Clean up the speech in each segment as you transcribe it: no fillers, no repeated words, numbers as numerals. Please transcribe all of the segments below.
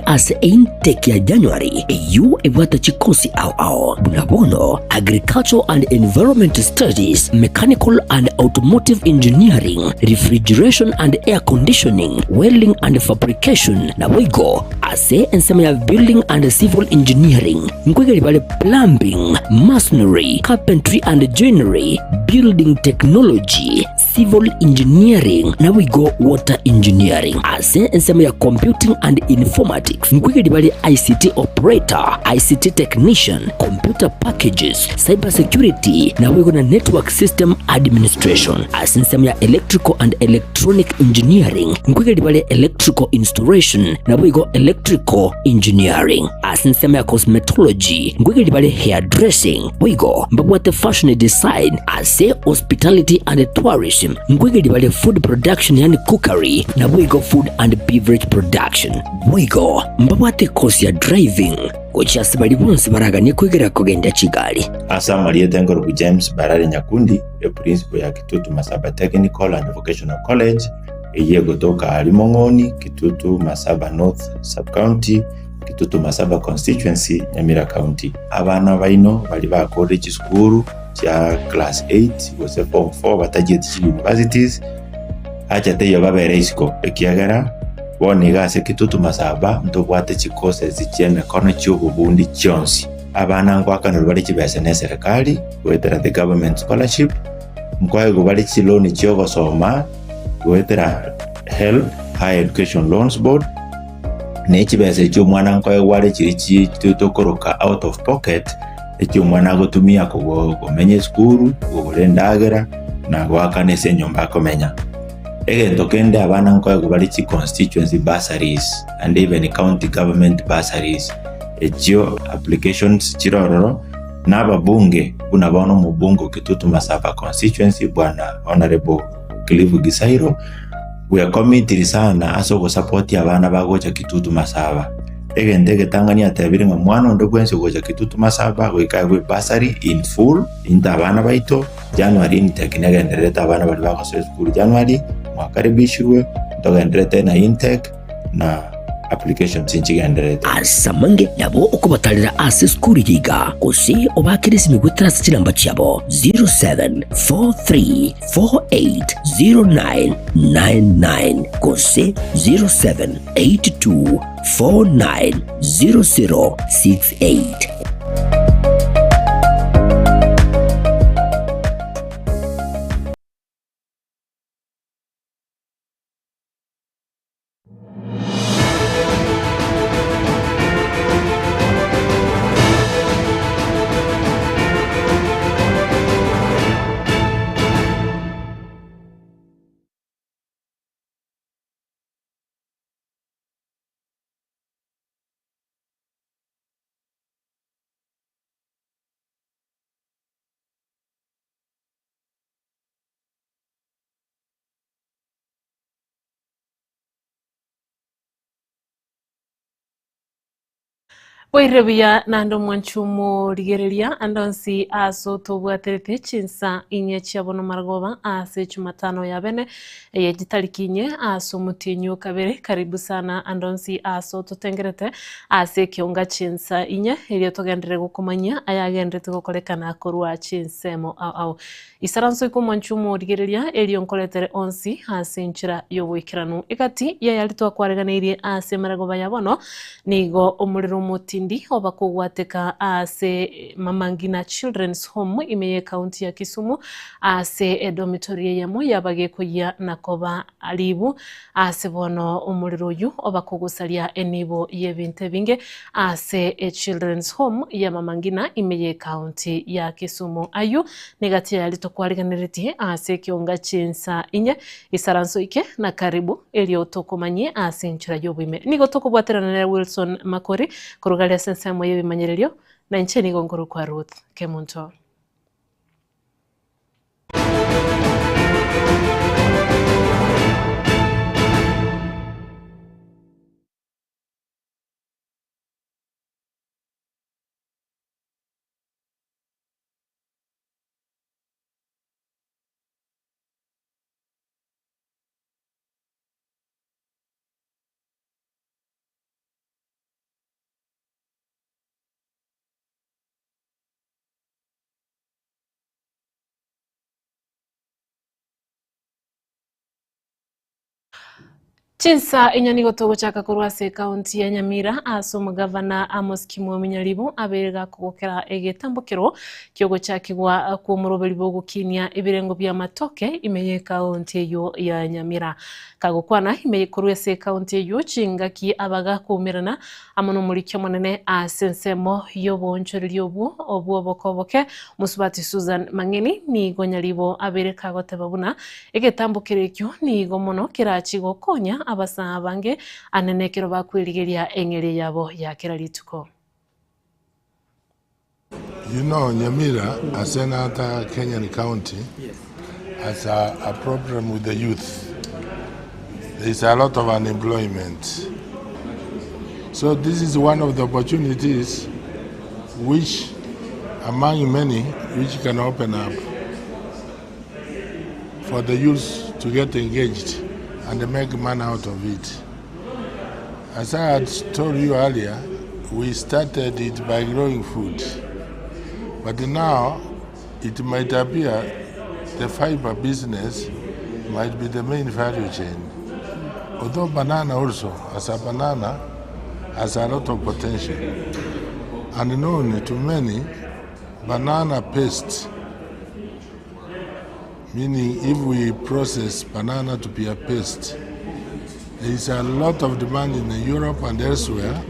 Ase intake ya January eyio ebwate chikosi ao ao buna bono Agricultural and Environment Studies, Mechanical and Automotive Engineering, Refrigeration and Air Conditioning, Welding and Fabrication, naboigo ase ensemo ya Building and Civil Engineering nkoigeri bare Plumbing, Masonry, Carpentry and Joinery, Building Technology, Civil Engineering naboigo Water Engineering. Ase ensemo ya Computing and Informatics nkoigeria bare ICT Operator, ICT Technician, Computer Packages, Cyber Security naboigo na Network System Administration. Ase ensemo ya Electrical and Electronic Engineering nkoigeria bare Electrical Installation naboigo Electrical Engineering. Ase ensemo ya Cosmetology nkoigeria bare Hairdressing boigo mbabwate Fashion Design. Ase Hospitality and Tourism nkoigeria bare Food Production yaani Cookery naboigo Food and Beverage Production. Boigo mbabwate ekosi ya Driving gochia ase baria bonsi baraganie koigera kogendia chigari. Ase amarieta enkorokwa James Barare Nyakundi, eprinciple ya Kitutu Masaba Technical and Vocational College, eyio egotoka aaria Mong'oni, Kitutu Masaba North Sub-County, Kitutu Masaba Constituency, Nyamira County. Abana baino baria bakorire chisukuru chia class 8 gose form 4 batachieti chi universities, acha teiyo babere isiko ekiagera bono iga ase Kitutu Masaba ntobwate chi courses chia emekono chia obobundi chionsi. Abana ngoakanerwa bare chibesa na eserekari goetera the government scholarship, nkoegwa bare chiloan chia ogosoma goetera HELB, Higher Education Loans Board, na echibesa echio omwana nkoegwa are chiria chi tokoroka out of pocket, eki omwana agotumia komenya esukuru, kogora endagera, na goakana ase enyomba akomenya. Egento kende abana nkoegwa bare chi constituency bursaries and even county government bursaries, echio applications chire ororo, na ababunge buna bono omobunge o Kitutu Masaba constituency bwana Honourable Cliff Gisairo, bwekomitiri sana ase ogosapotia abana bagocha Kitutu Masaba. Egento egetang'ani atebire ng'a mwana onde bwensi ogocha Kitutu Masaba goika aegwe bursary in full, into abana baito, January intake negendererete abana baria bagosoa esukuru January, mwakaribishirwe, ntogendererete na intake na applications nchigendererete. Ase amange nabo okobatarera ase esukuru eye iga, gose obaakere esimi goetera ase chinamba chiabo 0743 480999 gose 0782 490068. Boire buya naende omwanchi omorigereria ande onsi ase otobwaterete chinsa inye chia bono marogoba ase Jumatano ya bene eye chitariki inye ase omotienyi o kabere. Karibu sana ande onsi ase ototengerete ase ekionga chinsa inye erio togenderere gokomanyia ayagenderete gokorekana korwa chinsemo ao ao. Isaranso iko omwanchi omorigereria erio nkoretere onsi ase enchera y'oboikeranu. Egati y'ayare twakwareganeirie ase emaragoba ya bono, nigo omorero omotindi oba kogwateka ase Mama Ngina Children's Home ime y'ecounty ya Kisumu ase edomitory eyemo y'abagekoyia na koba ribu ase bono omorero oyio oba kogosaria enibo y'ebinto ebinge ase Children's Home ya Mama Ngina ime y'ecounty ya Kisumu. Ayio negati yaria tokwariganeretie ase ekionga chinsa inye, isaranso ike na karibu erio tokomanyie ase enchera y'oboime. Nigo tokobwaterana nere Wilson Makori koruga aria ase ensemo y'ebimanyererio, na inche nigo nkorokwa Ruth Kemunto. Chinsa inya nigo togochaka korwa ase ekaunti ya Nyamira ase omogavana Amos Kimwami Nyaribo abeire gakogokera egetambokero kiogochakigwa kw'omoroberi bw'ogokinia ebirengo bi'amatoke ime y'ekaunti eyio ya Nyamira. Kagokwana ime korwa ase ekaunti eyio chingaki abagakoumerana amo nomoriki omonene ase ensemo y'oboonchoreria obwo obw'oboko oboke Mosubati Susan Mang'eni nigo Nyaribo abeire kagoteba buna Egetambo keria ekio nigo mono kerachie gokonya abasaa abange anene ekero bakwerigeria eng'eria yabo ya kera rituko. You know Nyamira as another Kenyan county has a, a problem with the youth. There is a lot of unemployment. So this is one of the opportunities which among many which can open up for the youth to get engaged and make money out of it. As I had told you earlier, we started it by growing food. But now it might appear the fiber business might be the main value chain. Although banana also, as a banana, has a lot of potential. Unknown to many, banana paste, meaning if we process banana to be a paste, there is a lot of demand in Europe and elsewhere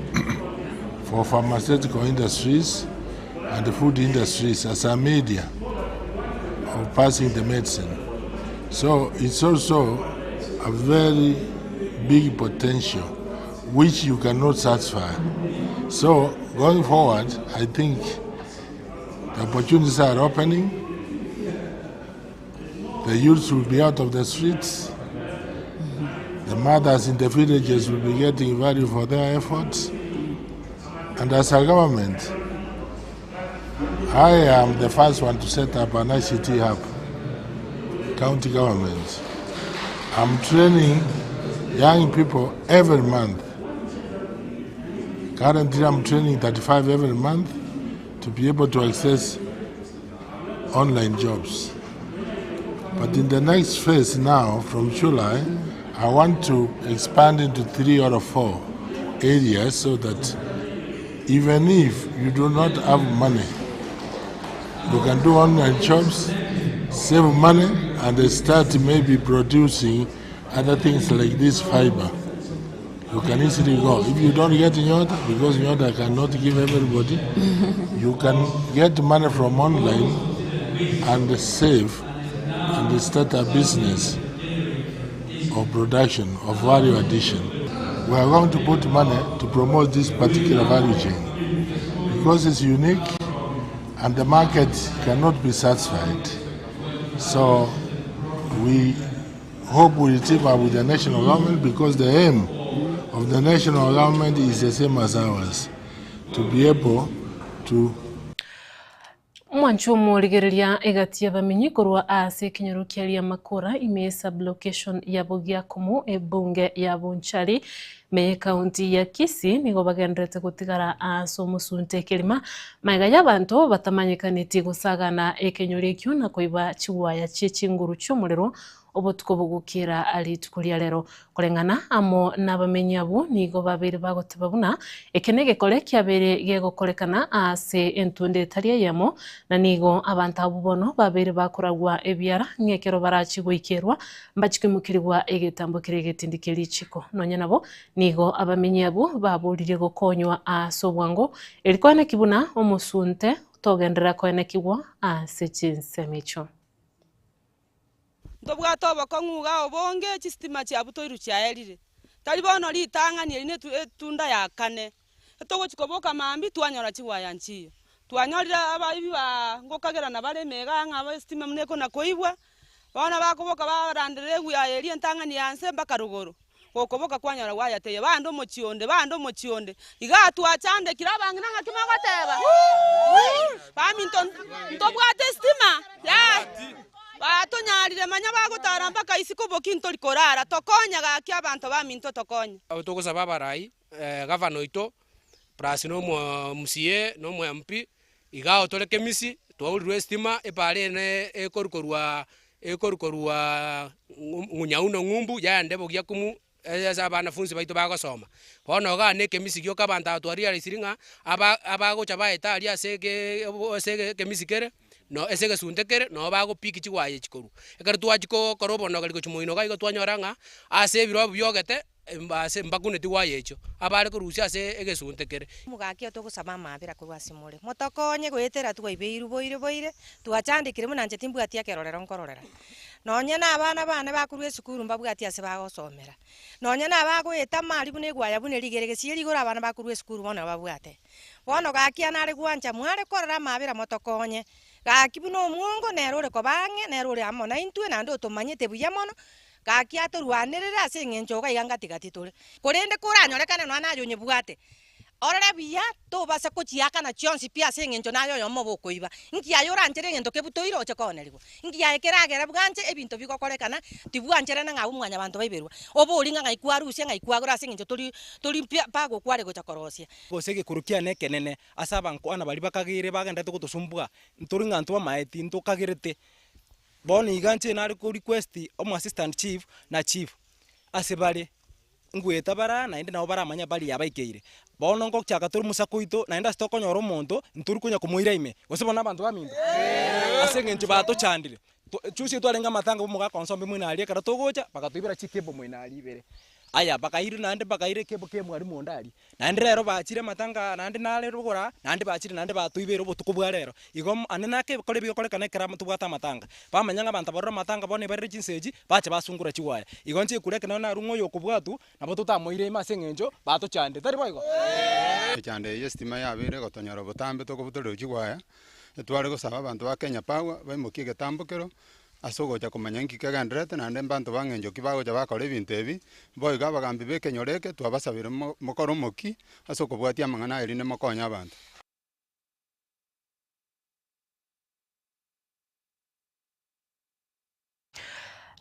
for pharmaceutical industries and the food industries as a media of passing the medicine. So it's also a very big potential which you cannot satisfy. So going forward, I think the opportunities are opening. The youths will be out of the streets. The mothers in the villages will be getting value for their efforts. And as a government, I am the first one to set up an ICT hub, county government. I'm training young people every month. Currently, I'm training 35 every month to be able to access online jobs. But in the next phase now, from July, I want to expand into 3 or 4 areas so that even if you do not have money, you can do online jobs, save money, and start maybe producing other things like this fiber. You can easily go. If you don't get Nyota, because Nyota cannot give everybody, you can get money from online and save and start a business of production, of value addition. We are going to put money to promote this particular value chain because it's unique and the market cannot be satisfied. So we hope we team up with the national government because the aim of the national government is the same as ours, to be able to Omwancho omorigereria egati y'abamenyi korwa ase ekenyoro kia Riamakora ime ye sub-location ya Bogiakumu ebunge ya Bonchari ime y'ecounty ya Kisii nigo bagendererete gotigara ase omosunte ekerima magega y'abanto batamanyekaneti gosagana ekenyoro ekio na koiba chigwaya chie chinguru chi'omorero obotuko bogokera rituko ria rero. Koreng'ana amo nabamenyi abwo nigo babeire bagoteba buna eke negekore kiabeire gegokorekana ase entunde etari eyemo, na nigo abanto abwo bono babeire bakoragwa ebiara ng'a ekero barachie goikerwa mbachie koimokerigwa egetambo keria egetindi kie richiko. Nonya nabo nigo abamenyi abwo baboririe gokonywa ase obwango, eri koeneki buna omosunte togenderera koenekigwa ase chinsemo echio. Ntobwate obokong'u iga obonge, chisitima chiabutoirwe chiaerire. Tari bono ritang'ani eri netu etunda ya kane. Etogochia koboka mambia twanyora chigwaya nchiyo. Twanyorire abaibi baa ngokagerana bare emega ng'a aba esitima buna ekona koibwa, bono bakoboka baranderera egwaya eria entang'ani ya nse mpaka rogoro. Gokoboka kwanyora gwaya teiyo, bande omochie onde, bande omochie onde. Igaa twachandekire abang'ina ng'aki mogoteba? Baminto ntobwate esitima? Yaya, batonyarire manya bagotara mpaka isiko boki ntori korara, tokonya gaki abanto baminto tokonye. Nabo togosaba abarai, gavana oito, plus na omo MCA, na omo MP, iga otore Kemisi, twaurirwe estima, epaara ere ekoru korwa ekoru korwa Nyauno ng'umbu yaende Bogiakumu. Ase abanafunsi baito bagosoma. Bono igaa na ekemisi gioka abanto aba twarealisiri ng'a aba abagocha baete aria ase ege ase ekemisi kere, no ase egesunte kere, noo bagopiki chigwaya echi korwa. Ekero twachia kokora obonogeri gochia moino iga igo twanyora ng'a, ase ebirobu biogete, ase mbakuneti gwaya echio, abare korusia ase egesunte kere. Omogaka oyo togosaba amaabera korwa ase more, motokonye goetera twaibeirwe boire boire, twachandekire buna inche timbwati ekerorero nkororera. Nonye na abana bane bakorwa esukuru mbabwati ase bagosomera, nonye na abagoeta amari buna egwaya buna rigere gesieri igoro abana bakorwa esukuru bono babwate. Bono gaki nare gwancha mware korora amaabera motokonye, gaki buna omwongo nere ore koba ang'e, nere ore amo naintwe naende otomanyete buya mono, gaki atorwanerere ase eng'encho iga iga ngati gati tore. Korende koranyorekane nonya naye onyebwate, Orore buya, tobasa kochiakana chionsi pi ase engencho naye oyomo obe okoiba. Nki aye oranchere egento kebutoire oche koonerigwa? Nki aye keragere bwanche ebinto bigokorekana, tibwancherana ng'a abwo mwanyabanto baiberwa? Obori ng'a ng'ai kwarusia, ng'ai kwagora ase engencho tori tori pi pagokware gocha korosia. Gose egekoro kiane ekenene ase abankwana baria bakageire bagenderete gotosumbua, ntori ng'a ntwamaeti, ntokagerete. Bono iga inche nare ko request omo assistant chief na chief ase bare. Ngoeta bara, naende nabo baramanye baria abaikeire. Bono ngochaka tore mosako oito, naende ase tokonyora omonto, ntori konya komoira ime, gose bono abanto baminto? Ase eng'encho batochandire. Chusi twarenge amatanga bw'omogaka onsombe moino aria, ekero togocha, bagatoibera chikebo moino aria ibere. Aya, bakairwa naende bakaira ekebo kia mwalimu onde aria. Naende rero bachire amatanga aya naende nare rogoro aa, naende bachire naende batoibeire obotuko bwa rero. Igo ande nake ebikora ebi bigokorekana ekero amo tobwate amatanga. Bamanya ng'a abanto abarore amatanga bono ebarire chinsa echi, bache basungora chigwaya. Igo inche ekura ekero narue ng'a oyo okobwatwa, nabo totamoire ime ase eng'encho batochandire, tari boigo? Echando eye y'estima yabeire egotonyora botambe tokobutorerwa chigwaya, etware gosaba abanto ba Kenya Power baimokie egetambokero, Ase ogocha komanya inki kegendererete, naende mbanto bang'encho ki bagocha bakora ebinto ebi, boigo abagambi b'ekenyoro eke twabasabire mokore omoki ase okobwatia amang'ana aya erinde mokonye abanto.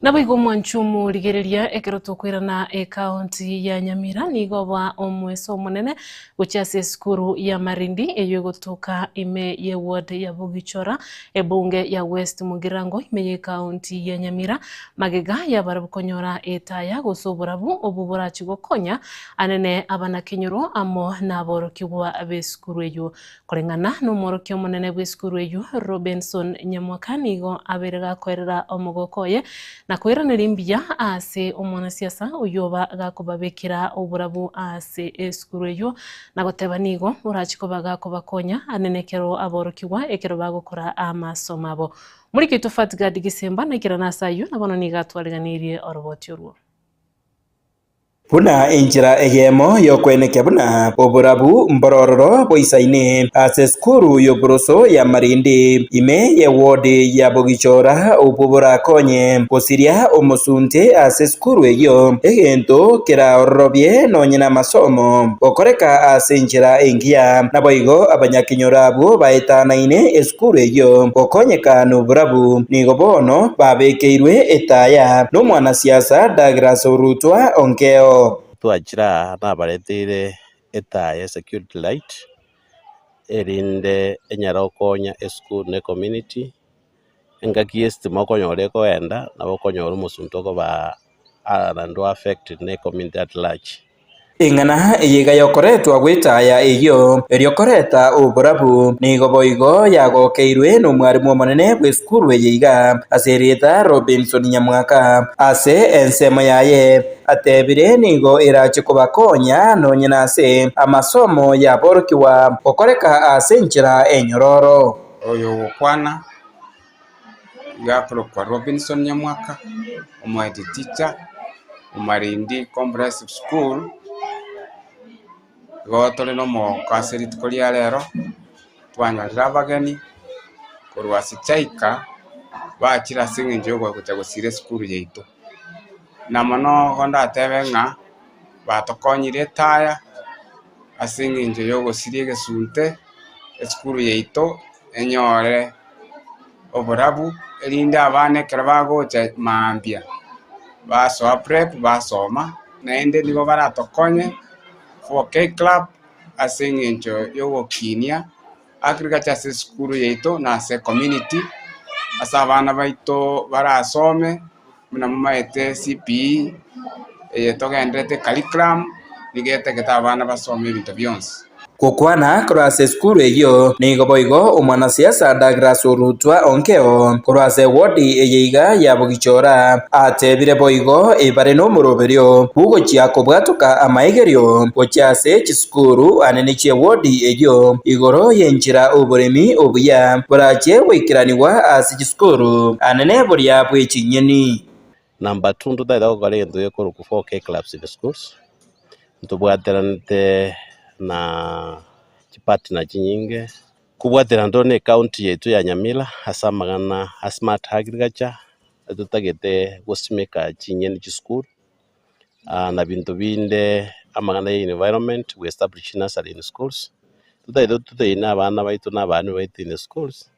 Naboigo omwanchi omorigereria ekero tokoirana ekaunti ya Nyamira nigo oba omweso omonene gochia ase esukuru ya Marindi eyio egotoka ime ye ward ya Bogichora ebunge ya West Mugirango ime ye ekaunti ya Nyamira magega yabarabwo konyora etaya gose oborabu obwo borachi gokonya anene abanakenyoro amo naborokigwa b'esukuru eyio. Koreng'ana nomworokia omonene bw'esukuru eyio, Robinson Nyamwaka nigo abeire gakoerera omogoko oye na koiraneria mbuya ase omwanasiasa oyio oba gakobabekera oborabu ase esukuru eyio na goteba nigo orachie koba gakobakonya anene ekero aborokigwa ekero bagokora amasomo abo. Moriki oito Fatgard Gisemba naikerane ase ayio na bono nigo atwariganirie oroboti orwo. Buna enchera eyemo y'okwenekia buna oborabu mborororo boisaine ase esukuru y'oboroso ya Marindi ime y'eward ya Bogichora obwo borakonye gosiria omosunte ase esukuru eyio egento keraororobie nonye namasomo gokoreka ase enchera engiya. Naboigo abanyakenyoro abwo baetanaine Esukuru eyio gokonyeka noborabu nigo bono babekeirwe etaya nomwanasiasa Douglas Orutwa Onkeo. Twachire aa nabareteire etaya esecurity light, erinde enyare gokonya esukuru na ecommunity, engaki y'esitima okonyora ekoenda, nabo okonyora omosunte okoba naende o affected na ecommunity at large. Eng'ana eye iga yokoretwa gw'etaya eyio, erio koreta oborabu, nigo boigo yagokeirwe nomwarimu omonene bw'esukuru eye iga, ase erieta Robinson Nyamwaka. Ase ensemo yaye, atebire nigo erache kobakonya nonye nase amasomo y'aborokigwa gokoreka ase enchera enyororo. Oyo ogokwana iga akorokwa Robinson Nyamwaka, omo head teacher o Marindi Comprehensive School, igo tore na omogoko ase rituko ria rero, twanyorire abageni korwa ase Chaika, bachire ase eng'encho ya ogocha gosira esukuru yaito. Na mono igo ndatebe ng'a batokonyire etaya ase eng'encho ya ogosiria egesunte, esukuru yaito enyore oborabu, erinde abana ekero bagocha mambia basoa prep basoma, naende nigo baratokonye 4K club ase eng'encho ya ogokinia agriculture ase esukuru yaito na ase ecommunity, ase abana baito barasome buna momaete CPE. Eye togenderete curriculum nigo etagete abana basome ebinto bionsi. Gokwana korwa ase esukuru eyio nigo boigo omwanasiasa Douglas Orutwa Onkeo korwa ase ewodi eye iga ya Bogichora atebire boigo ebare nomoroberio bw'ogochia kobwatoka amaegerio gochia ase chisukuru anene chi'ewodi eyio igoro y'enchera oboremi obuya borachie goikeranigwa ase chisukuru anene boria bw'echinyeni. Number two ntotagete gokora egento gekorokwa 4K clubs in schools, ntobwateranete na chipartner chinyinge, kobwaterana tore na ecounty yaito ya Nyamira ase amang'ana a smart agriculture, totagete gosimeka chinyeni chisukuru na binto binde amang'ana ya environment, we establish nursery in schools, totagete totrain abana baito na abana baito in schools.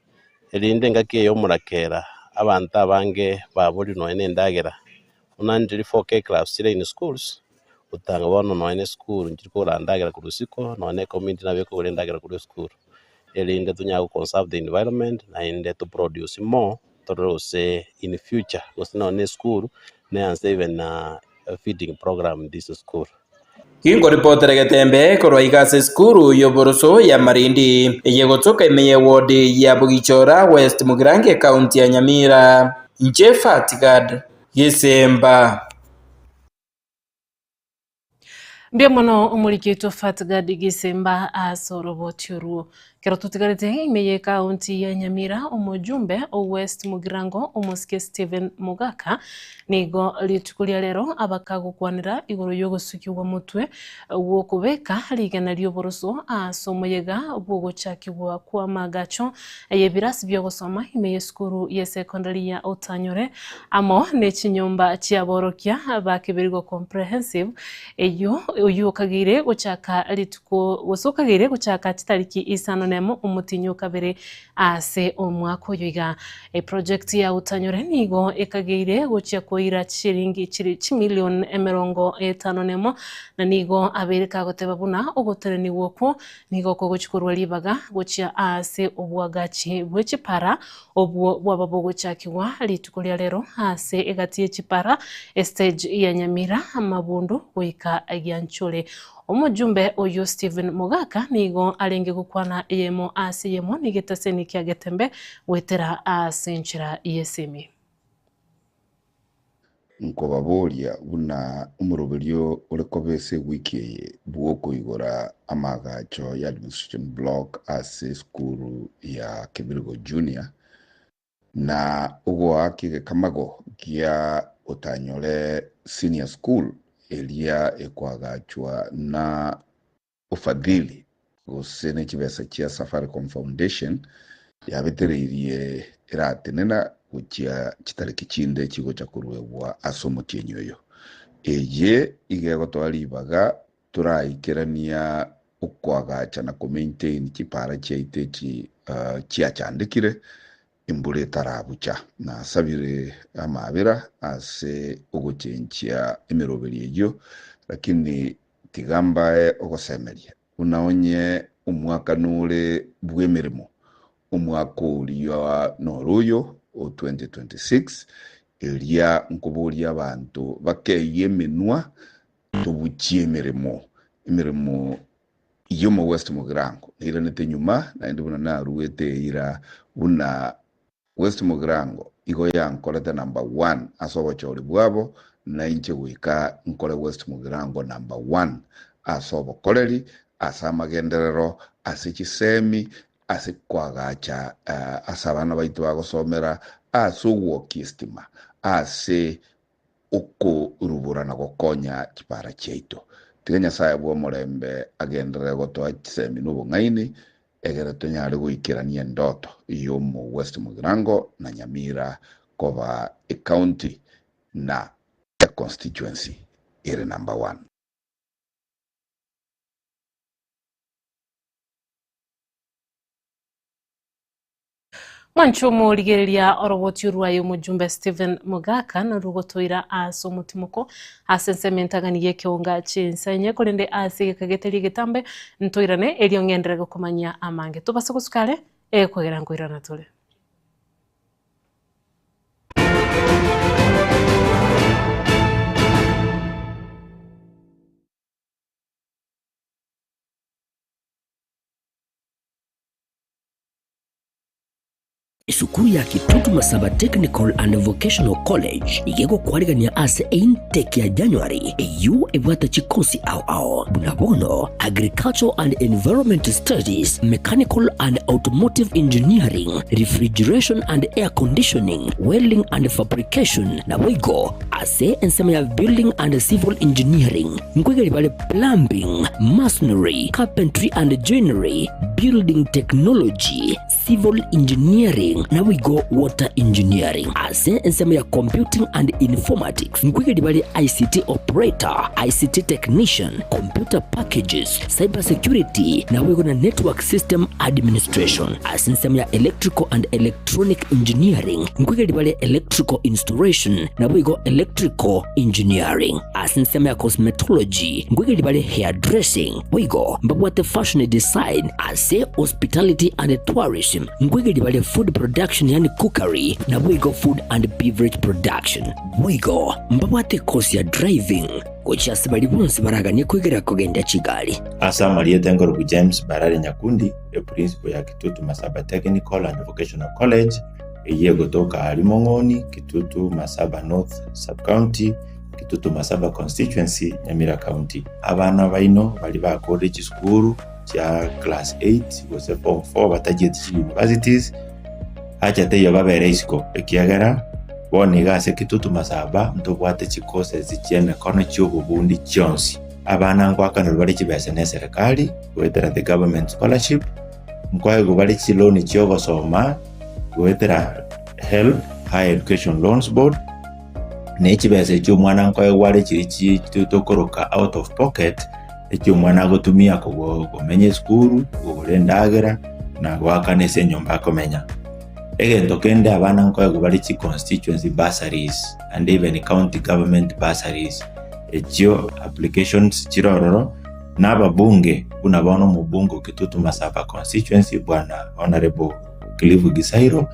Erinde engaki eye y'omorakera abanto abange baborirwe nonya na endagera, buna ndiri 4K clubs chire in schools, otanga bono nonya na esukuru nchiri kogora endagera korwa isiko, nonya na ecommunity nabo ekogora endagera korwa esukuru, erinde tonyare go conserve the environment naende to produce more torore gose in future gose nonya na esukuru neanse even na feeding program in this school. Ginkoripotera egetembe korwa iga ase esukuru y'oboroso ya Marindi, eye gotoka ime y'ewodi ya Bogichora West Mugirango ekaunti ya Nyamira. Inche Fatgad Gisemba. Mbuya mono omoriki oito Fatgad Gisemba ase oroboti orwo. Ekero totigarete ime y'ekaunti ya Nyamira, omojumbe o West Mugirango omosike Stephen Mogaka nigo rituko ria rero abakagokwanera igoro y'ogosukigwa motwe gw'okobeka rigena ri'oboroso ase omoyega bw'ogochakigwa kw'amaagacho y'ebirasi bi'ogosoma ime y'esukuru y'esekondari ya Otanyore amo ne chinyomba chi'aborokia ba Kibirigo Comprehensive eyio oyio okageire gochaka rituko Gose okageire gochaka chitariki isano nemo omotienyi o kabere ase omwaka oyo iga. Eproject ya Utanyore nigo ekageire gochia koira chishiringi chiri chimilion emerongo etano nemo na nigo abeire kagoteba buna ogotenenigwa okwo nigo kogochia korwa ribaga gochia ase obwagachi bwe chipara obwo bwaba bogochakigwa rituko ria rero ase egati ye chipara estage ya Nyamira Mabundu goika Gianchore. Omojumbe oyio Stephen Mogaka nigo arenge gokwana eyemo ase eyemo negetaseni kia Getembe goetera ase enchera y'esimi. Nkobaboria buna omoroberio ore koba ase ewiki eye bw'okoigora amaagacho y'administration block ase esukuru ya Kebirigo Junior Na ogoaka egekamago gia otanyore senior school eria ekoagachwa na ufadhili gose ne chibesa chia Safaricom Foundation yabetereirie eratenena gochia chitariki chinde chigocha koruegwa ase omotienyi oyo. Eye iga egotoa ribaga toraikerania okoagacha na komaintain chipara chiaito echi chiachandekire embura etarabucha. Nasabire amaabera ase ogochenchia emeroberio eyio, lakini tiga mbae ogosemeria, buna onye omwaka nore bw'emeremo, omwaka oria noro oyo o 2026, eria nkoboria abanto bakeyie emenwa tobuchie emeremo, emeremo y'omo West Mugirango neiranete nyuma naende buna naruete eira buna West Mugirango igo yankorete number one ase obochori bwabo nainche goika nkore West Mugirango number one ase obokoreri, ase amagenderero, ase chisemi, ase koagacha ase abana baito bagosomera, ase ogwokia estima, ase okorubora na gokonya chipara chiaito. Tiga Nyasae bw'omorembe agenderere gotoa chisemi na obong'aini, egere tonyare goikerania endoto y'omo West Mugirango na Nyamira koba ecounty na econstituency ere number one. Mwanche omorigereria oroboti rwaye omojumbe Stephen Mogaka norugotoira ase omotimoko ase ensemo entang'ani y'ekeonga chi'ensa enye korende ase egeka getari egetambe ntoirane erio ng'enderere gokomanyia amange. Tobase gosuka are ekwegera nkoirana tore. Esukuru ya Kitutu Masaba Technical and Vocational College iga egokwarigania ase eintake ya January eyio ebwate chikosi ao ao buna bono Agricultural and Environment Studies, Mechanical and Automotive Engineering, Refrigeration and Air Conditioning, Welding and Fabrication naboigo ase ensemo ya Building and Civil Engineering nkoigeria bare Plumbing, Masonry, Carpentry and Joinery, Building Technology, Civil Engineering naboigo Water Engineering. Ase ensemo ya Computing and Informatics nkoigeria bare ICT Operator, ICT Technician, Computer Packages, Cyber Security naboigo na Network System Administration. Ase ensemo ya Electrical and Electronic Engineering nkoigeria bare Electrical Installation naboigo Electrical Engineering. Ase ensemo ya Cosmetology nkoigeria bare Hairdressing boigo mbabwate Fashion Design. Ase Hospitality and Tourism nkoigeria bare Food Production yaani Cookery naboigo Food and Beverage Production. Boigo mbabwate ekosi ya Driving gochia ase baria bonsi baraganie koigerera kogendia chigari. Ase amarieta enkoruku James Barari Nyakundi, eprincipo ya Kitutu Masaba Technical and Vocational College, eyio egotoka aaria Mong'oni, Kitutu Masaba North Sub-County, Kitutu Masaba Constituency, Nyamira County. Abana baino baria bakorire chisukuru chia class 8 gose form 4 batachieti chi universities, acha teiyo babere isiko ekiagera bono iga ase Kitutu Masaba ntobwate chi courses chia emekono chia obobundi chionsi. Abana nkoakanerwa bare chibesa na eserekari goetera the government scholarship, nkoegwa bare chiloan chia ogosoma goetera HELB, Higher Education Loans Board, na echibesa echio omwana nkoegwa are chiria chi tokoroka out of pocket, eki omwana agotumia komenya esukuru, kogora endagera, na goakana ase enyomba akomenya. Egento kende abana nkoegwa bare chi constituency bursaries and even county government bursaries, echio applications chire ororo, na ababunge buna bono omobunge o Kitutu Masaba constituency bwana Honourable Cliff Gisairo,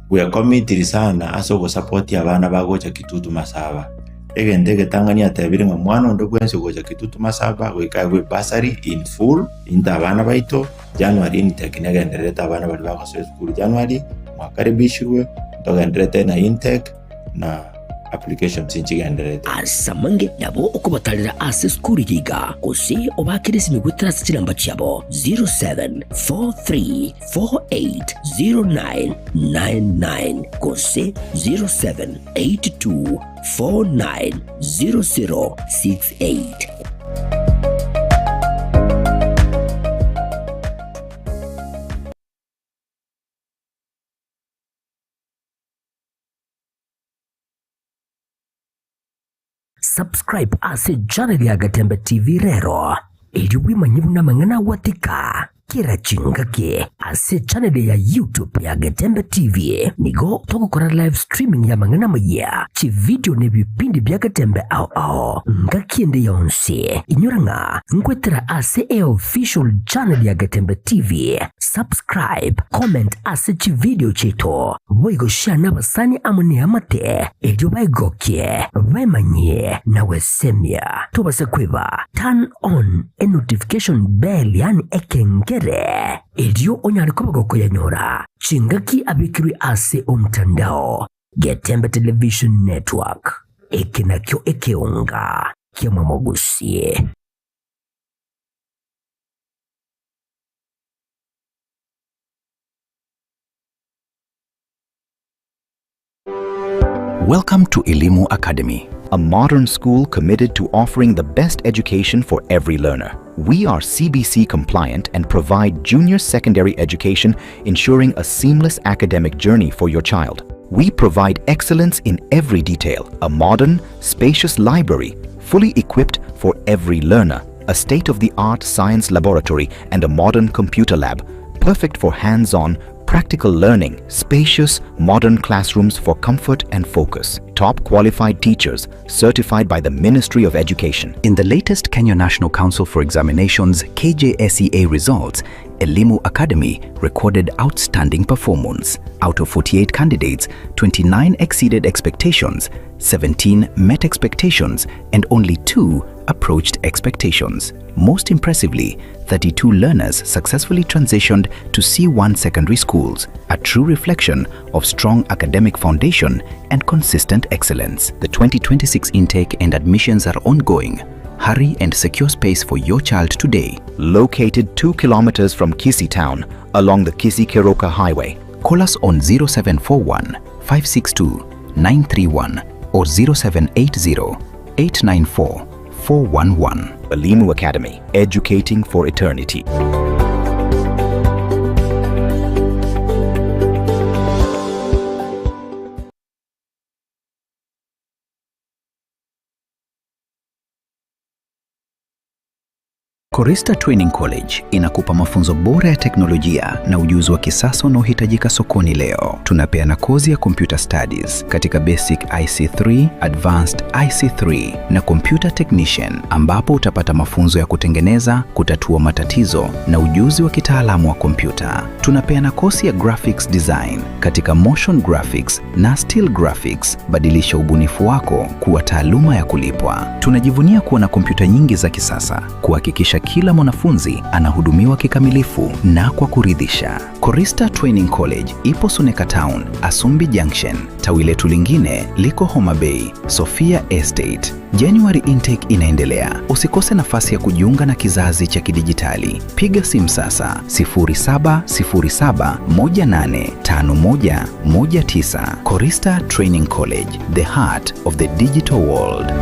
bwekomitiri sana ase ogosapotia abana bagocha Kitutu Masaba. Egento egetang'ani atebire ng'a mwana onde bwensi ogocha Kitutu Masaba goika aegwe ebursary in full, into abana baito, January intake negendererete abana baria bagosoa esukuru January, mwakaribishirwe, ntogendererete na intake na applications nchigendererete. Ase amange nabo okobatarera ase esukuru eye iga, gose obaakere esimi goetera ase chinamba chiabo 0743 480999 gose 0782490068. Subscribe ase channel ya Gatembe TV rero erio bwemanye buna amang'ana agwatika kera chingaki ase channel ya YouTube ya Getembe TV. Nigo togokora live streaming ya amang'ana amayia, chividio na ebipindi bia Getembe ao ao ngaki ende yonsi. Inyora ng'a nkwetera ase eofficial channel ya Getembe TV. Subscribe, comment ase chividio chiaito, boigo share nabasani amo neamate erio baegokie, baemanyie na gwesemia. Tobasa kweba turn on e notification bell yaani ekengere erio onyare koba gokoyanyora chingaki abekirwe ase omtandao. Getembe Television Network, eke nakio ekeonga ki'Omomogusie. Welcome to Elimu Academy, a modern school committed to offering the best education for every learner. We are CBC compliant and provide junior secondary education, ensuring a seamless academic journey for your child. We provide excellence in every detail, a modern, spacious library, fully equipped for every learner, a state-of-the-art science laboratory and a modern computer lab, perfect for hands-on, practical learning, spacious, modern classrooms for comfort and focus, top qualified teachers certified by the Ministry of Education. In the latest Kenya National Council for Examinations KJSEA results, Elimu Academy recorded outstanding performance. Out of 48 candidates, 29 exceeded expectations, 17 met expectations, and only 2 approached expectations. Most impressively, 32 learners successfully transitioned to C1 secondary schools, a true reflection of strong academic foundation and consistent excellence. The 2026 intake and admissions are ongoing. Hurry and secure space for your child today. Located 2 kilometers from Kisii town along the Kisii Keroka Highway. Call us on 0741 562 931 or 0780 894 411. Elimu Academy, educating for eternity. Korista Training College inakupa mafunzo bora ya teknolojia na ujuzi wa kisasa unaohitajika sokoni leo. Tunapeana kozi ya computer studies katika basic IC3, advanced IC3 na computer technician, ambapo utapata mafunzo ya kutengeneza, kutatua matatizo na ujuzi wa kitaalamu wa kompyuta. Tunapeana kozi ya graphics design katika motion graphics na still graphics. Badilisha ubunifu wako kuwa taaluma ya kulipwa. Tunajivunia kuwa na kompyuta nyingi za kisasa kuhakikisha kila mwanafunzi anahudumiwa kikamilifu na kwa kuridhisha. Korista Training College ipo Suneka Town, Asumbi Junction. Tawi letu lingine liko Homa Bay, Sofia Estate. January intake inaendelea. Usikose nafasi ya kujiunga na kizazi cha kidijitali. Piga simu sasa 0707185119. Korista Training College, the heart of the digital world.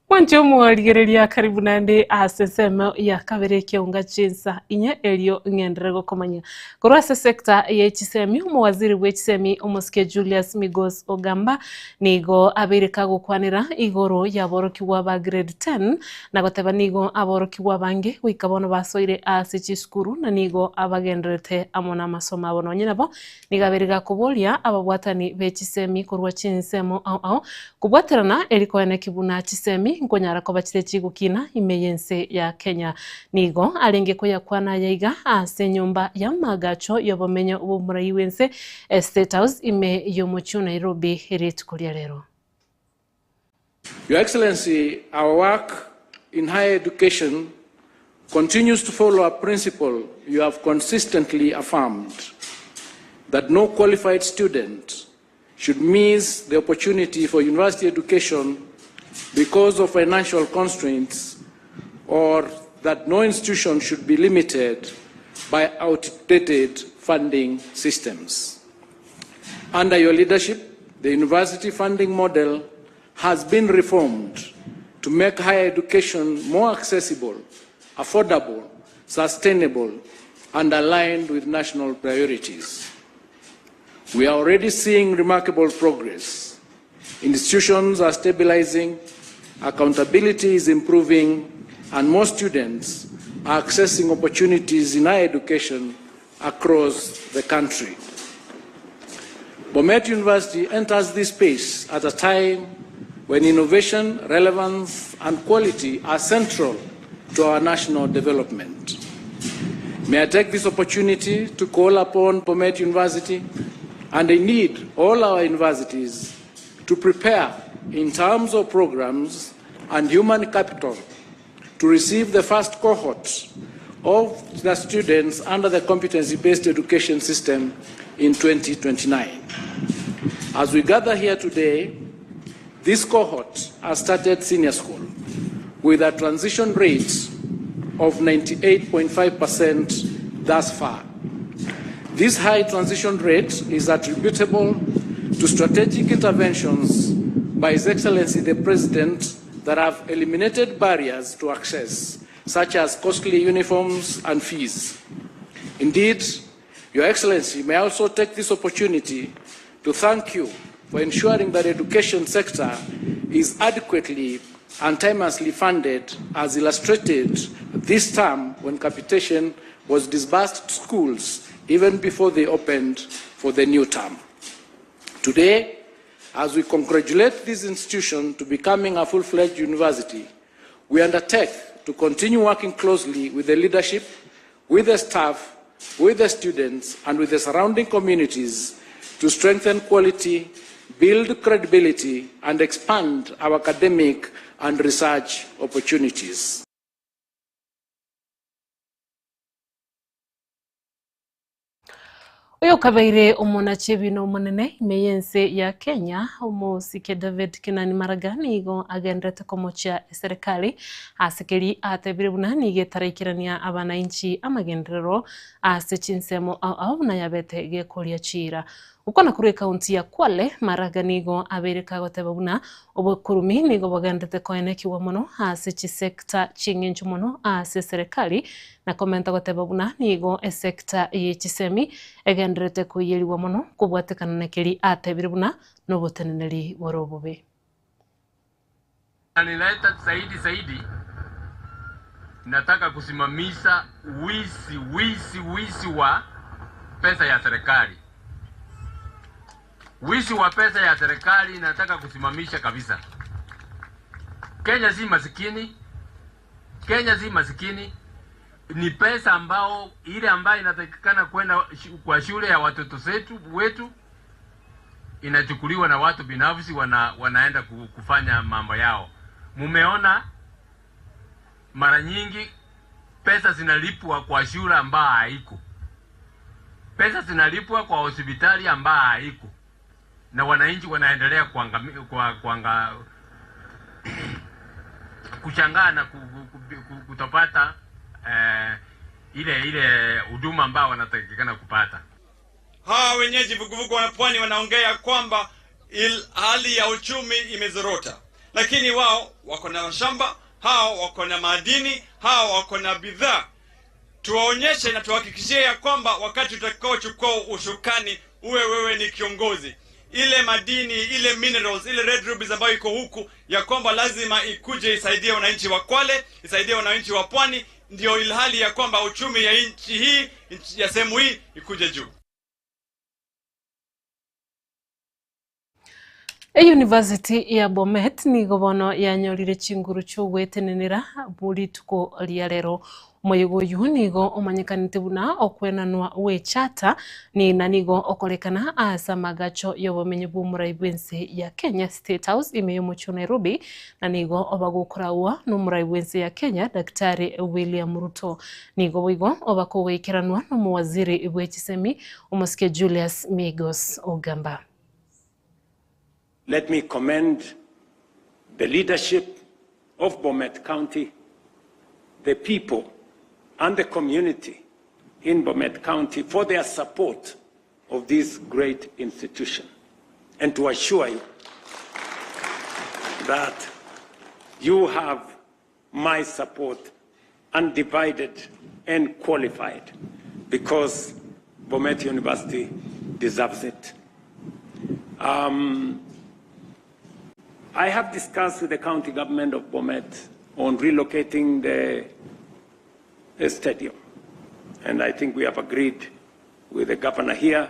Mwanche omwarigereria karibu naende ase ensemo ya kabere ekeunga chinsa inye erio ng'enderere gokomanya. Korwa ase sector ya chisemi omowaziri bwa echisemi omosike Julius Migos Ogamba nigo abeire kagokwanera igoro ya aborokigwa ba grade 10 na goteba nigo aborokigwa abange goika bono basoire ase chisukuru na nigo abagenderete amo na amasomo abo nonye nabo nigo abeire gakoboria ababwatani be chisemi korwa chinsemo ao ao kobwaterana eri koeneki buna chisemi nkonyara koba chire chigokina ime y'ense ya Kenya. Nigo arenge koyakwana yaiga ase enyomba ya magacho y'obomenyo bw'omorai bw'ense State House ime y'omochie o Nairobi rituko ria rero. Your Excellency, our work in higher education continues to follow a principle you have consistently affirmed, that no qualified student should miss the opportunity for university education because of financial constraints, or that no institution should be limited by outdated funding systems. Under your leadership, the university funding model has been reformed to make higher education more accessible, affordable, sustainable, and aligned with national priorities. We are already seeing remarkable progress. Institutions are stabilizing, accountability is improving, and more students are accessing opportunities in higher education across the country. Bomet University enters this space at a time when innovation, relevance, and quality are central to our national development. May I take this opportunity to call upon Bomet University, and indeed all our universities, to prepare in terms of programs and human capital to receive the first cohort of the students under the competency-based education system in 2029. As we gather here today, this cohort has started senior school with a transition rate of 98.5% thus far. This high transition rate is attributable to strategic interventions by His Excellency the President that have eliminated barriers to access, such as costly uniforms and fees. Indeed, Your Excellency may also take this opportunity to thank you for ensuring that the education sector is adequately and timeously funded as illustrated this term when capitation was disbursed to schools even before they opened for the new term. Today, as we congratulate this institution to becoming a full-fledged university, we undertake to continue working closely with the leadership, with the staff, with the students, and with the surrounding communities to strengthen quality, build credibility, and expand our academic and research opportunities. Oyo okabeire omonachi ebina omonene ime y'ense ya Kenya, omosike David Kenani Maraga nigo agenderete komochia eserekari ase keri atebire buna nigo etaraikerania abanainchi amagenderero ase chinsemo ao ao buna yabete gekoria chiira. Gokwana korwa ekaunti ya Kwale, Maraga nigo abeire kagoteba buna obokurumi nigo bogenderete koenekigwa mono ase chisecta chi'eng'encho mono ase eserekari na komenta goteba buna nigo esecta ye chisemi egendererete koiyerigwa mono kobwatekana na keri atebire buna noboteneneri bore obobe. Nileta zaidi zaidi, nataka kusimamisha wizi wizi wizi wa pesa ya serikali. Wizi wa pesa ya serikali nataka kusimamisha kabisa. Kenya si masikini, Kenya si masikini, ni pesa ambao ile ambayo inatakikana kwenda kwa shule ya watoto zetu wetu inachukuliwa na watu binafsi wana, wanaenda kufanya mambo yao. Mumeona mara nyingi pesa zinalipwa kwa shule ambayo haiko, pesa zinalipwa kwa hospitali ambayo haiko, na wananchi wanaendelea kuanga, kwa, kuanga, kushangaa na kutopata eh, ile ile huduma ambayo wanatakikana kupata. Hawa wenyeji vuguvugu wa pwani wanaongea kwamba il, hali ya uchumi imezorota, lakini wao wako na mashamba, hao wako na madini, hao wako na bidhaa. Tuwaonyeshe na tuhakikishie ya kwamba wakati utakaochukua ushukani uwe wewe ni kiongozi ile madini ile minerals ile red rubies ambayo iko huku ya kwamba lazima ikuje isaidie wananchi wa Kwale, isaidie wananchi wa Pwani, ndio ilhali ya kwamba uchumi ya nchi hii ya sehemu hii ikuje juu. Eyunivasiti ya Bomet nigo bono yanyorire chinguru chi'ogwetenenera rituko ria rero. Omoyega oyio nigo omanyekanete buna okwenanwa gwe charter na nigo okorekana ase amagacho y'obomenyo bw'omorai bw'ense ya Kenya State House ime y'omochie o Nairobi na nigo oba gokoraua n'omorai bw'ense ya Kenya Daktari William Ruto. Nigo boigo oba kogoikeranwa n'omowaziri bw'echisemi omosike Julius Migos Ogamba. Let me commend the leadership of Bomet County, the people and the community in Bomet County for their support of this great institution and to assure you that you have my support undivided and qualified because Bomet University deserves it. Um, I have discussed with the county government of Bomet on relocating the, the stadium. And I think we have agreed with the governor here,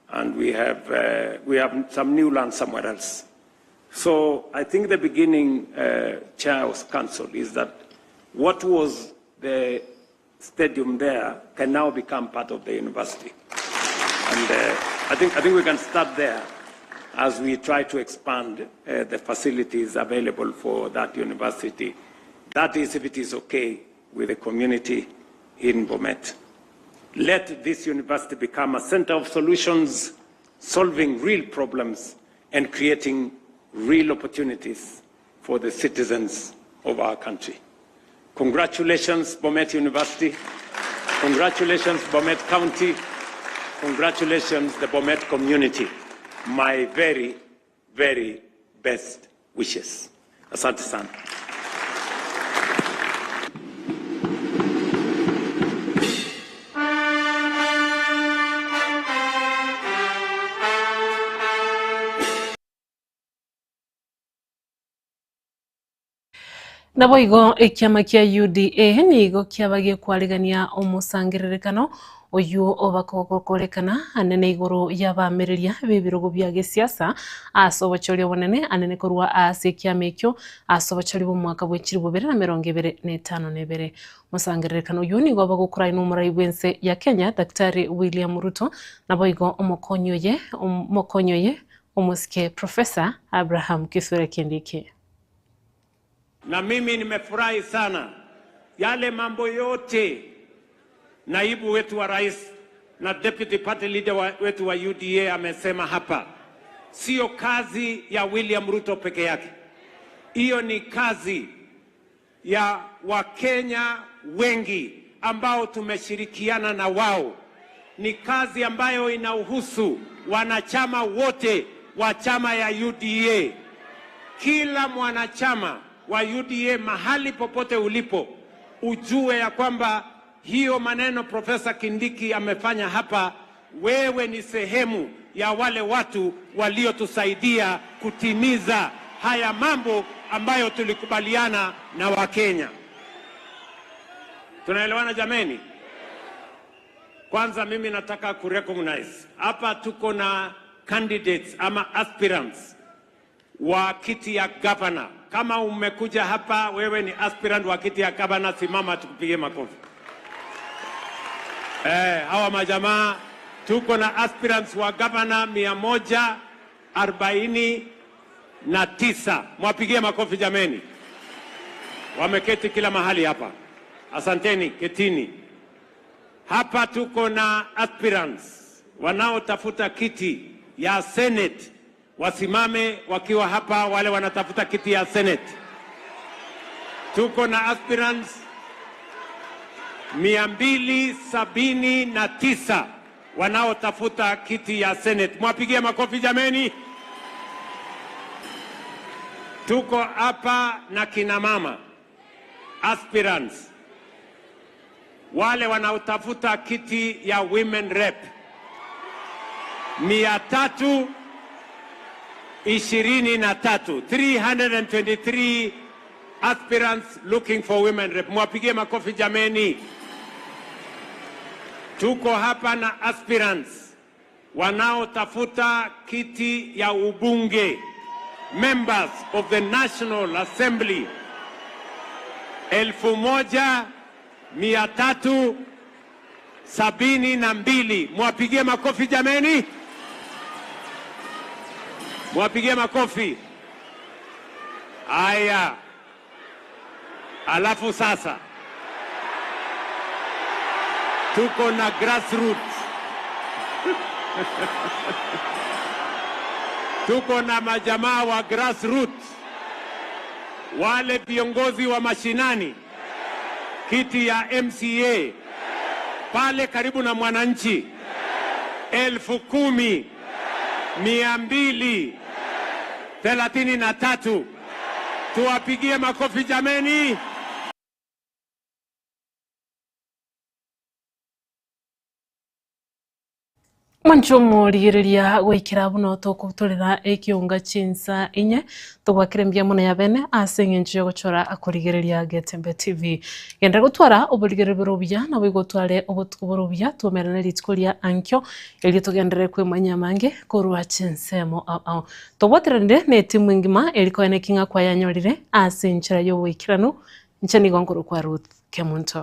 and we have, uh, we have some new land somewhere else. So I think the beginning, uh, Chair of Council, is that what was the stadium there can now become part of the university. And uh, I, think, I think we can start there as we try to expand uh, the facilities available for that university. That is if it is okay with the community in Bomet. Let this university become a center of solutions, solving real problems and creating real opportunities for the citizens of our country. Congratulations, Bomet University. Congratulations, Bomet County. Congratulations, the Bomet community. My very, very best wishes. Asante sana. Naboigo ekiama kia UDA nigo kiaba gekwarigania omosangererekano oyio obakogokorekana anene igoro y'abaamereria b'ebirogo bia gesiasa ase obochori obonene anene korwa ase ekiama ekio ase obochori bw'omwaka bwe chilifu bibere na emerongo ebere na etano na ebere. Omosangererekano oyio nigo obagokorai nomorai bw'ense ya Kenya Daktari William Ruto naboigo omokonyi oye omokonyi oye omosike Professor Abraham Kithure Kindiki. Na mimi nimefurahi sana yale mambo yote naibu wetu wa rais na deputy party leader wa, wetu wa UDA amesema hapa, sio kazi ya William Ruto peke yake, hiyo ni kazi ya Wakenya wengi ambao tumeshirikiana na wao. Ni kazi ambayo inahusu wanachama wote wa chama ya UDA. Kila mwanachama wa UDA mahali popote ulipo, ujue ya kwamba hiyo maneno Profesa Kindiki amefanya hapa, wewe ni sehemu ya wale watu waliotusaidia kutimiza haya mambo ambayo tulikubaliana na Wakenya. Tunaelewana jameni? Kwanza mimi nataka kurecognize hapa tuko na candidates ama aspirants wa kiti ya governor. Kama umekuja hapa wewe ni aspirant wa kiti ya governor, simama tukupigie makofi. Eh, hawa majamaa tuko na aspirants wa governor 149. Mwapigie makofi jameni, wameketi kila mahali hapa. Asanteni, ketini. Hapa tuko na aspirants wanaotafuta kiti ya Senate, wasimame wakiwa hapa, wale wanatafuta kiti ya Senate. Tuko na aspirants 279 wanaotafuta kiti ya Senate. Mwapigie makofi jameni. Tuko hapa na kina mama aspirants wale wanaotafuta kiti ya women rep 323, 323 aspirants looking for women rep. Mwapigie makofi jameni. Tuko hapa na aspirants wanaotafuta kiti ya ubunge, members of the National Assembly 1372. Mwapigie makofi jameni, mwapigie makofi. Aya, alafu sasa tuko na grassroots tuko na majamaa wa grassroots, wale viongozi wa mashinani, kiti ya MCA pale karibu na mwananchi, 10,233. Tuwapigie makofi jameni. Mwanche omorigereria goikera buna tokobutorera ekeonga chinsa inye, togwakire mbuya mono ya bene ase eng'encho yogochora korigereria Getembe TV. Genderera gotwara oborigereria bore obuya naboigo otware obotuko bore obuya twaumerane rituko ria ankio erio togenderere kwemanyia amange korwa chinsemo ao ao. Tobwateranire na etimu engima eri koena eking'a kwayanyorire ase enchera y'oboikeranu, inche nigo nkorokwa Ruth Kemunto.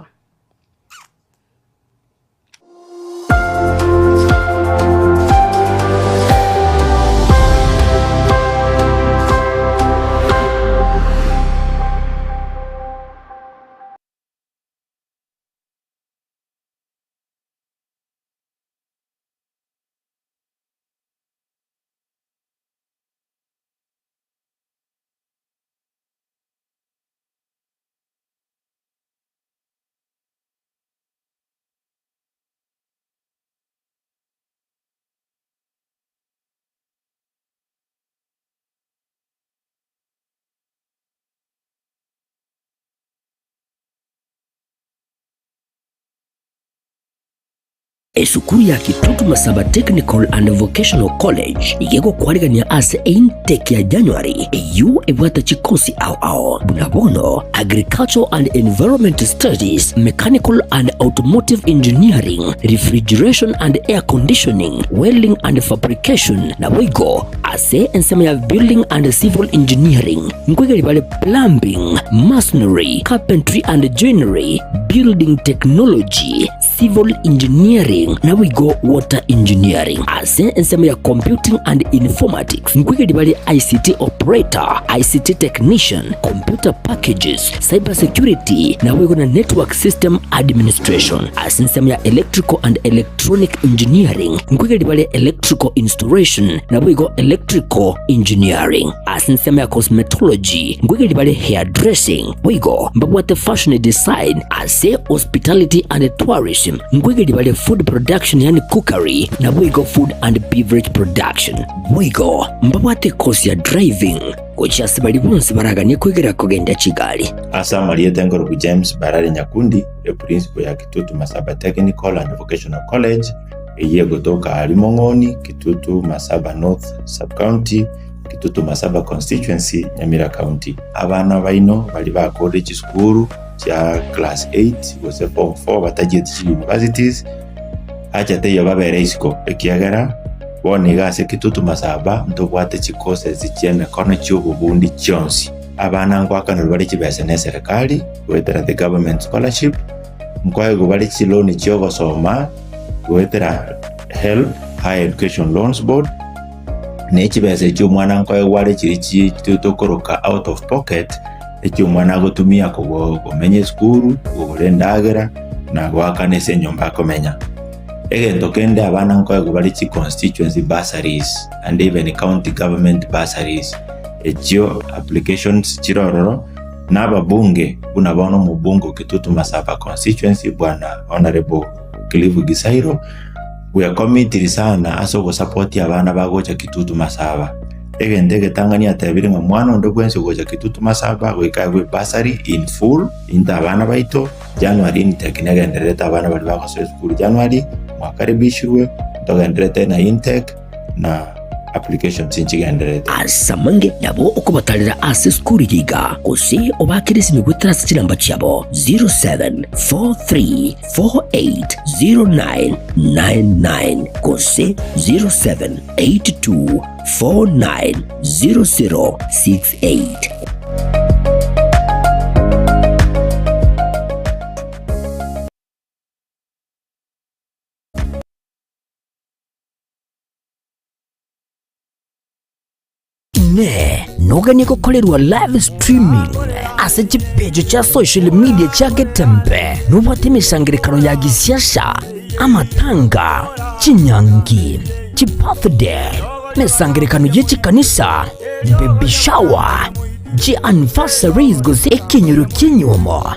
Esukuru ya Kitutu Masaba Technical and Vocational College nigo egokwarigania ase eintake ya January eyio ebwate chikosi ao ao buna bono Agricultural and Environment Studies, Mechanical and Automotive Engineering, Refrigeration and Air Conditioning, Welding and Fabrication naboigo ase ensemo ya Building and Civil Engineering nkoigeria bare Plumbing, Masonry, Carpentry and Joinery, Building Technology, Civil Engineering naboigo Water Engineering. Ase ensemo ya Computing and Informatics nkoigeria bare ICT Operator, ICT Technician, Computer Packages, Cyber Security naboigo na Network System Administration. Ase ensemo ya Electrical and Electronic Engineering nkoigeria bare Electrical Installation naboigo Electrical Engineering. Ase ensemo ya Cosmetology nkoigeria bare Hairdressing boigo mbabwate Fashion Design. Ase Hospitality and Tourism nkoigeria bare Food Production yaani Cookery naboigo Food and Beverage Production. Boigo mbabwate ekosi ya Driving gochia ase baria bonsi baraganie koigera kogendia chigari. Ase amarieta enkorokwa James Barari Nyakundi, eprinciple ya Kitutu Masaba Technical and Vocational College, eyio egotoka aria Mong'oni, Kitutu Masaba North Sub-County, Kitutu Masaba Constituency, Nyamira County. Abana baino baria bakorire chisukuru chia class 8 gose form 4 batachieti chi universities, acha teiyo babere isiko ekiagera bono iga ase Kitutu Masaba ntobwate chi courses chia emekono chia obobundi chionsi. Abana ngoakanerwa bare chibesa na eserekari goetera the government scholarship, nkoegwa bare chiloan chia ogosoma goetera HELB, Higher Education Loans Board, na echibesa echio omwana nkoegwa are chiria chi tokoroka out of pocket, echio omwana agotumia komenya esukuru, kogora endagera, na goakana ase enyomba akomenya. Egento kende abana nkoegwa bare chi constituency bursaries and even county government bursaries, echio applications chire ororo, na ababunge buna bono omobunge o Kitutu Masaba constituency bwana Honourable Cliff Gisairo, bwekomitiri sana ase ogosapotia abana bagocha Kitutu Masaba. Egento egetang'ani atebire ng'a omwana onde bwensi ogocha Kitutu Masaba goika aegwe ebursary in full into abana baito, January intake negendererete abana baria bagosoa esukuru January, mwakaribishirwe, ntogendererete na intake na applications nchigendererete. Ase amange nabo okobatarera ase esukuru eye iga, gose obaakere esimi goetera ase chinamba chiabo 0743480999 gose 0782 490068. Inee! Noganie gokorerwa live streaming ase chipeji chia social media chia Getembe? Nobwate emesangerekano ya gisiasa, amatanga, chinyangi, chibirthday, emesangerekano ye chikanisa, baby shower, chi anniversaries gose ekenyoro ki'enyuomo,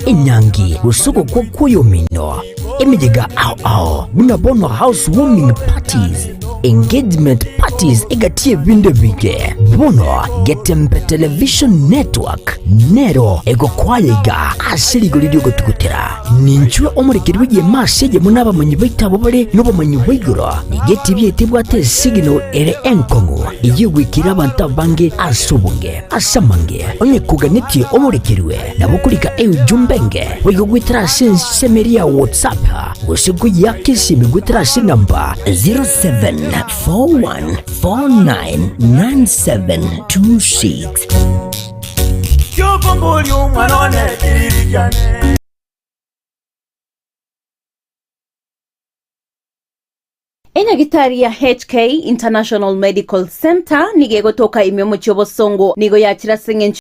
enyangi gose ogokwa kw'oyomino, emeyega ao ao buna bono house warming parties, engagement parties egati y'ebinto ebinge. Bono Getembe Television Network nero egokwaya iga ase rigori ri'ogotugutera. Ninchwe omorekeri bw'egeema ase eyemo nabamanyi baito abwo bare nobomanyi bwa igoro. Nigo etibi yaito ebwate esigino ere enkong'u, eyio egwekire abanto abange ase obonge. Ase amange, onye koganetie omorekerwe, nabo okorika eujumbe enge, boigo goetera ase ensemo eria ya WhatsApp, gose koyiaka esimi goetera ase enamba 0741499726. Kiokomboria omwana one kiriri kiane. Enyagitari ya HK International Medical Centre nigo egotoka ime omochie o Bosongo nigo yachire ase eng'encho.